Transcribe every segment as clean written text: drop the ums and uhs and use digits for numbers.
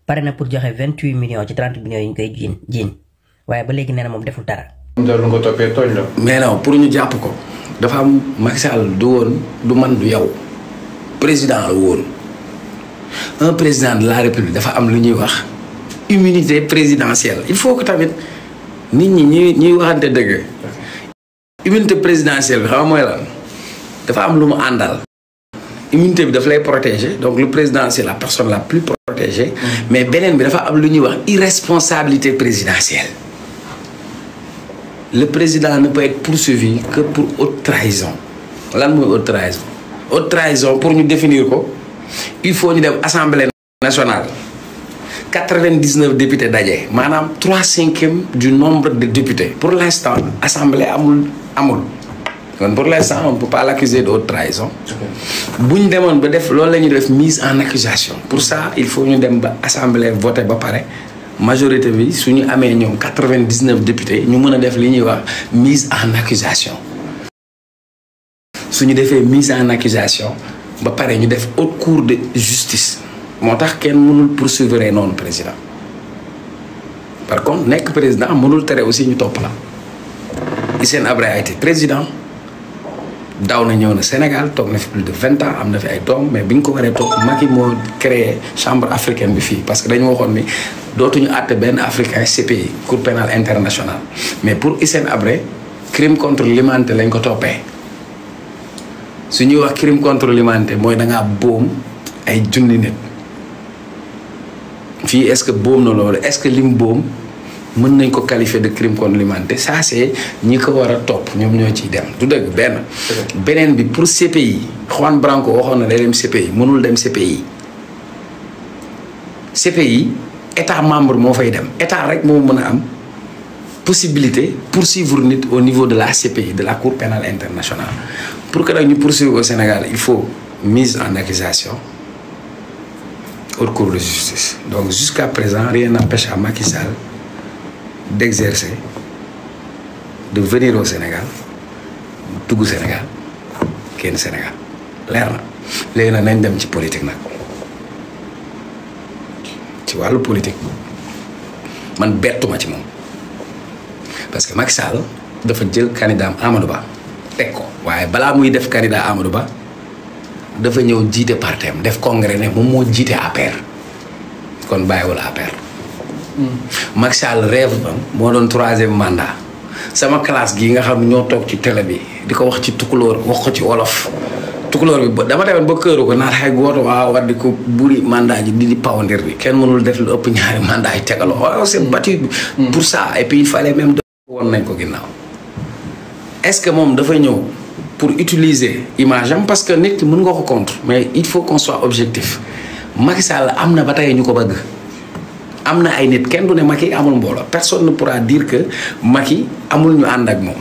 pare na pour joxe 28 millions ci 30 millions yi ñu koy jiiñ waaye ba léegi nee na moom deful dara. mais non pour ñu jàpp ko dafa am Macky Sall du woon du man du yow président la woon un président de la république dafa am lu ñuy wax immunité présidentielle il faut que tamit nit ñi ñuy waxante dëgg immunité présidentielle bi xam nga mooy lan dafa am lu mu àndal. immunité bi daf lay protéger donc le président c'est la personne la plus protégée. mais beneen bi dafa am lu ñuy wax irresponsabilité présidentielle. le président ne peut être poursuivi que pour haute trahison lan mooy haute trahison. haute trahison pour ñu définir ko il faut ñu dem assemblée nationale 99 députés daje maanaam 3/5 du nombre de députés pour l'instant assemblée amul kon pour l'instant on ne peut pas l'accuser de haute trahison. bu ñu demoon ba def loolu la ñuy def mise en accusation pour ça il faut ñu dem ba assemblée voté ba pare. majorité bi su ñu amee ñoom 99 députés ñu mën a def li ñuy wax mise en accusation su ñu defee mise en accusation ba pare ñu def haute cour de justice moo tax kenn mënul poursuivre noonu président par contre nekk président mënul tere aussi ñu topp la Hissène Habré a été président daw na ñëw na Sénégal toog na fi plus de 20 ans am na fi ay doom mais bi ñu ko waree toog Macky moo créé chambre africaine bi fii parce que dañu waxoon ni dootuñu àtte benn africain CPI cour pénale internationale mais pour Hissène Habré crime contre l'humanité lañ ko toppee su ñuy wax crime contre l'humanité mooy da ngaa boom ay junni nit fii est-ce que boom na loolu est-ce que lim boom mën nañ ko qualifier de crime contre l'humanité ça c'est ñi ko war a topp ñoom ñoo ciy dem du dëgg beneen bi pour CPI Juan Branco waxoon na day dem CPI mënul dem CPI état membre moo fay dem état rek moo mën a am possibilité poursuivre nit au niveau de la CPI de la cour pénale internationale pour que nag ñu poursuivre au Sénégal il faut mise en accusation haute cour de justice donc jusqu'à présent rien n'empêche à Macky Sall d'exercer de venir au Sénégal dugg Sénégal kenn Sénégal leer na léegi nag nañ dem ci politique nag ci wàllu politique man bettuma ci moom parce que Macky Sall dafa jël candidat Amadou Ba teg ko waaye balaa muy def candidat Amadou Ba dafa ñëw jiite partem def congrès ne moom moo jiite APR kon bàyyiwul APR. Macky Sall rêve ba moo doon 3e mandat sama classe gii nga xam ñoo toog ci télé bi di ko wax ci tukulóor wax ko ci wolof tukulóor bi dama demoon ba këru ko naan xay gooto waa war di ko buri mandat ji di pawandir bi kenn mënul def lu ëpp ñaari mandat yi tegaloo waaw c'est battu pour ça et puis il fallait même woon nañ ko ginnaaw est-ce que moom dafa ñëw pour utiliser image am parce que nit ki mën nga ko contre mais il faut qu'on soit objectif Macky Sall am na ba tey ñu ko bëgg am na ay nit kenn du ne Macky amul mbooloo personne ne pourra dire que Macky amul ñu ànd ak moom.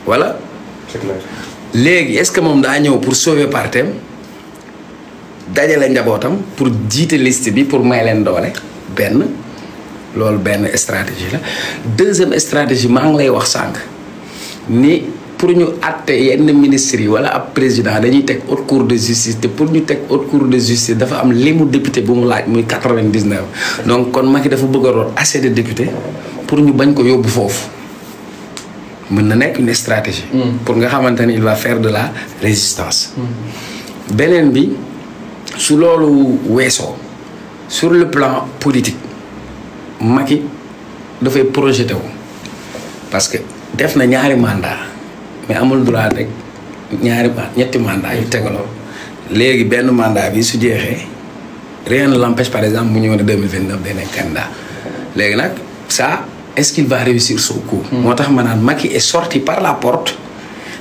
voilà. c'est clair. léegi est-ce que moom daa ñëw pour sauver partem dajale njabootam pour jiite liste bi pour may leen doole benn loolu benn stratégie la deuxième stratégie maa ngi lay wax sànq ni pour ñu àtte yenn ministres yi wala ab président dañuy teg haute cour de justice te pour ñu teg haute cour de justice dafa am limu député bu mu laaj muy 99 donc kon Macky dafa bëgg a root assez de députés pour ñu bañ ko yóbbu foofu mën na nekk une stratégie. pour nga xamante ni il va faire de la résistance. beneen bi su loolu weesoo sur le plan politique Macky dafay projeté wu parce que def na ñaari mandat mais amul droit rek ñetti mandat yu tegaloo léegi benn mandat bi su jeexee rien ne l'empêche par exemple mu ñëw ne 2029 day nekk candidat léegi nag ça est-ce qu'il va réussir son coup. moo tax ma naan Macky est sorti par la porte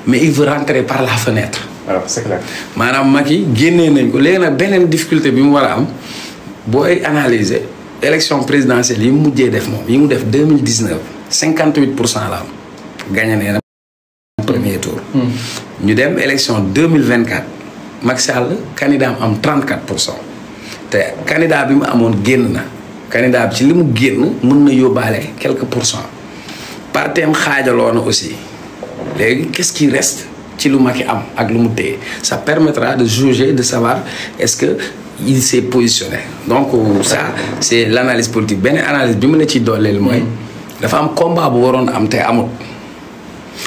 mais il veut rentrer par la fenêtre. alors c'est clair. maanaam Macky génnee nañ ko léegi nag beneen difficulté bi mu war a am booy analyser élection présidentielle yi mu mujjee def moom yi mu def 2019 58% la am gagné nee na premier tour. ñu dem élection 2024 Macky Sall candidat am 34% te candidat bi mu amoon génn na candidat bi ci li mu génn mën na yóbbaale quelques pourcents partem xaajaloo na aussi léegi qu'est-ce qui reste ci lu Macky am ak lu mu téye ça permettra de juger de savoir est-ce que il s'est positionné donc ça c'est l'analyse politique benn analyse bi mu la ci dooleel mooy dafa am combat bu waroon am te amut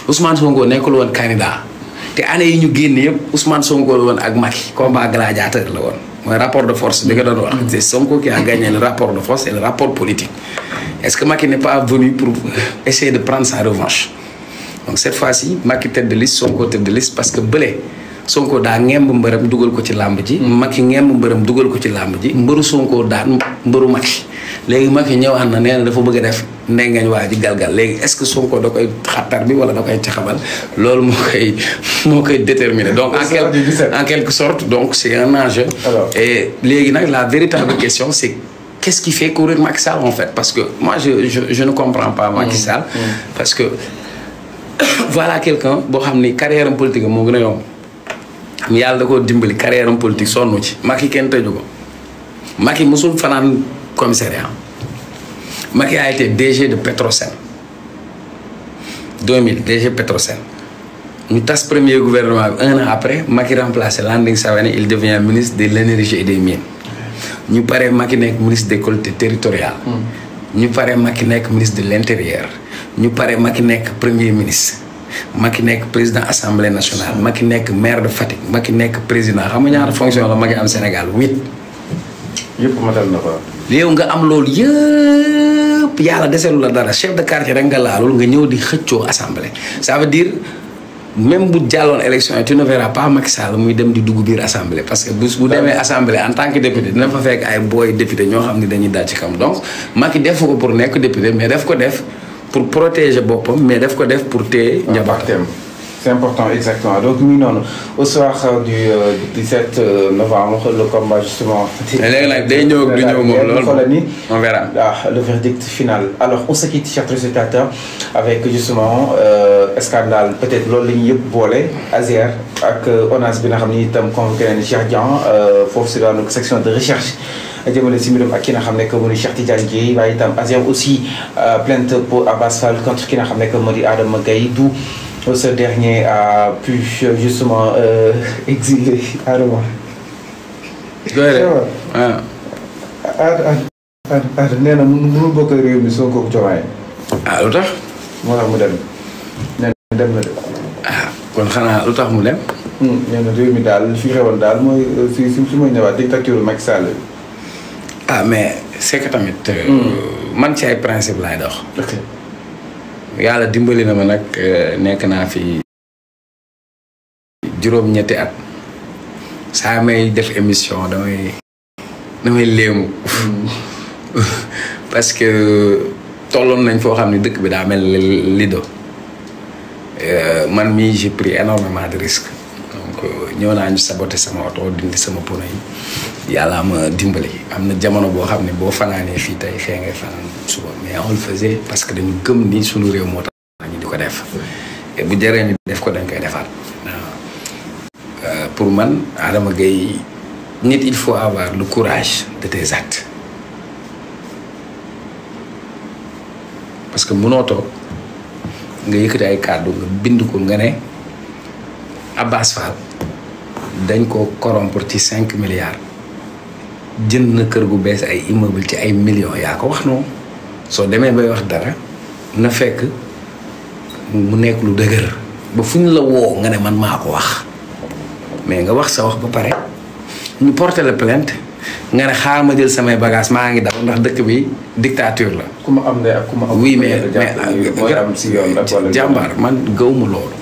Ousmane Sonko nekkul woon candidat te année yi ñu génn yëpp Ousmane Sonko la woon ak Macky combat gladiateur la woon mooy rapport de force bi nga doon wax c'est Sonko qui a gagné le rapport de force et le rapport politique est-ce que Macky n'est pas venu pour essayer de prendre sa revanche donc cette fois-ci Macky tête de liste Sonko tête de liste parce que bële Sonko daa ngemb mbërëm dugal ko ci làmb ji Macky ngemb mbërëm dugal ko ci làmb ji mbëru Sonko daan mbëru Macky léegi Macky ñëwaat na nee na dafa bëgg a def ndengeñ waa ji galgal léegi est-ce que Sonko da koy xattar bi wala da koy caxabal loolu moo koy déterminer donc en quelque sorte donc c'est un enjeu et léegi nag la véritable question c'est qu'est-ce qui fait courir Macky Sall en fait parce que moi je ne comprends pas Macky Sall parce que voilà quelqu'un boo xam ni carrière am politique moo gën a yomb yàlla da koo dimbali carrière am politique sonnu ci Macky kenn tëju ko Macky mosul fanaan commissariat Macky a été DG de Petrosen 2000 DG Petrosen ñu tas premier gouvernement bi un an après Macky remplacé Landing Savané il devient ministre de l'énergie et des mines ñu pare Macky nekk ministre des collectivités territoriales ñu pare Macky nekk ministre de l'intérieur ñu pare Macky nekk premier ministre Macky nekk président assemblée nationale Macky nekk maire de Fatick Macky nekk président xam nga ñaata fonction la Macky am Sénégal 8. yëpp matal na ko. léew nga am loolu yëpp yàlla deselu la dara chef de quartier rek nga laalul nga ñëw di xëccoo assemblée ça veut dire même bu jàlloon élection yi tu ne verras pas Macky Sall muy dem di dugg biir assemblée parce que bu demee assemblée en tant que député dina fa fekk ay booy député ñoo xam ne dañuy daal ci kam donc Macky def ko pour nekk député mais def ko def pour protéger boppam mais daf ko def pour téye njabootam. C'est important, exactement. Donc, nous, non, au soir du 17 novembre, le combat justement. On verra. Le verdict final. Alors, on se quitte, chers téléspectateurs, avec justement scandale, peut-être l'Oligne Bolé, Azer, avec Onas Benahami, convoqué Cheikh Dian, force dans notre section de recherche. jëmale si mbirum ak ki nga xam ne que moo di Cheikh Tidiane Dièye waaye itam Azer aussi plainte pour Abass Fall contre ki nga xam ne que moo di Adama Gaye d'où ce dernier a pu justement exiler Adama. Adama nee na mënu bokk réew mi Sonko ak Diomaye. ah lu tax. moo tax mu dem. nee na dem na de. ah kon xanaa lu tax mu dem. nee na réew mi daal fi xewoon daal mooy si mooy ñëwaat dictature Macky Sall. ah mais c'est que tamit. man ci ay principe laay dox. ok yàlla dimbali na ma nag nekk naa fi juróom-ñetti at saa may def émission damay léemu. parce que tolloon nañ foo xam ne dëkk bi daa mel lido man mii j'ai pris énormément de risques donc ñëw naa ñu saboter sama oto dindi sama pono yi yàlla ma dimbali am na jamono boo xam ne boo fanaanee fii tey xëy ngay fanaan suba mais on le faisait parce que dañu gëm ni suñu réew moo tax ñu di ko def et bu jëree ñu def ko dañ koy defaat pour man Adama Gaye nit il faut avoir le courage de tes actes parce que mënoo toog nga yëkkati ay kàddu nga bind ko nga ne Abass Fall dañ ko corrompre ci 5 milliards jënd na kër gu bees ay immeuble ci ay millions yaa ko wax noonu soo demee bay wax dara na fekk mu nekk lu dëgër ba fu ñu la woo nga ne man maa ko wax mais nga wax sa wax ba pare ñu porter la plainte nga ne xaar ma jël samay bagage maa ngi daw ndax dëkk bi dictature la. ku ma am ndey ak ku ma am. oui mais mooy am si yoon la wala jàmbaar man gëwuma loolu.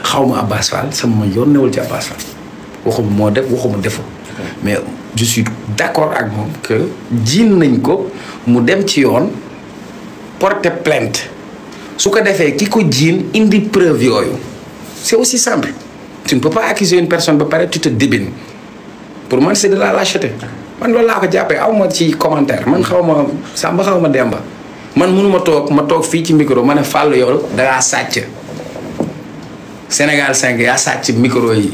xaw ma Abass Fall sama yoon newul ci Abass Fall waxuma moo def waxuma deful mais je suis d'accord ak moom que jiin nañ ko mu dem ci yoon porter plainte su ko defee ki ko jiin indi preuve yooyu c'est aussi simple tu ne peux pas accuser une personne ba pare tu te débines pour man c'est de la lâcheté man loolu laa ko jàppee aw ma ci commentaire man xaw ma Samba xaw ma Demba man mënuma ma toog fii ci micro ma ne Fallou yow dangaa sàcc Sénégal 5 yaa sàcc micro yi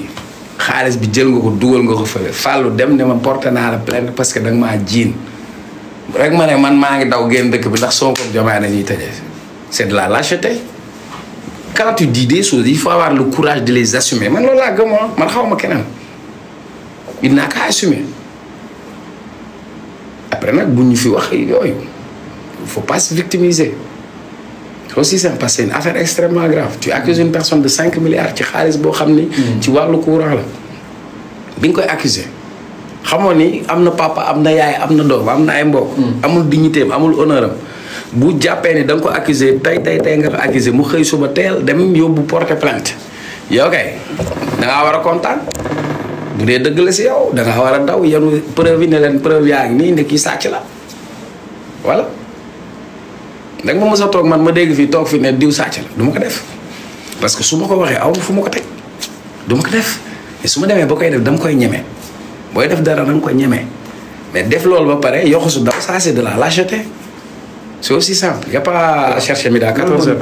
xaalis bi jël nga ko dugal nga ko fële Fallou dem ne ma porté naa la plainte parce que da nga maa jiin rek ma ne man maa ngi daw génn dëkk bi ndax Sonko Diomaye dañuy tëjee c'est de la lâcheté quand tu dis des choses il faut avoir le courage de les assumer man loolu laa gëm man xaw ma keneen. il n'a qu'à assumer après nag bu ñu fi wax yooyu il faut pas se victimiser c'est aussi simple parce que c'est une affaire extrêmement grave tu accuses une personne de 5 milliards ci xaalis boo xam ni ci wàllu courant la bi nga koy accuser xamoon ni am na papa am na yaay am na doom am na ay mbokk amul dignité am amul honneur am bu jàppee ni da nga ko accuser tey nga ko accuser mu xëy suba teel dem yóbbu porter plainte yow kay da ngaa war a kontaan bu dee dëgg la si yow da ngaa war a daw yenu preuve yi ne leen preuve yaa ngi nii ne kii sàcc la voilà da nga ma mës a toog man ma dégg fii toog fi ne diw sàcc la du ma ko def parce que su ma ko waxee aw fu ma ko teg du ma ko def mais su ma demee ba koy def dama koy ñeme booy def dara da nga koy ñeme mais def loolu ba pare yokku su daw ça c'est de la lâcheté c'est aussi simple y a pas à chercher midi à 14 heures.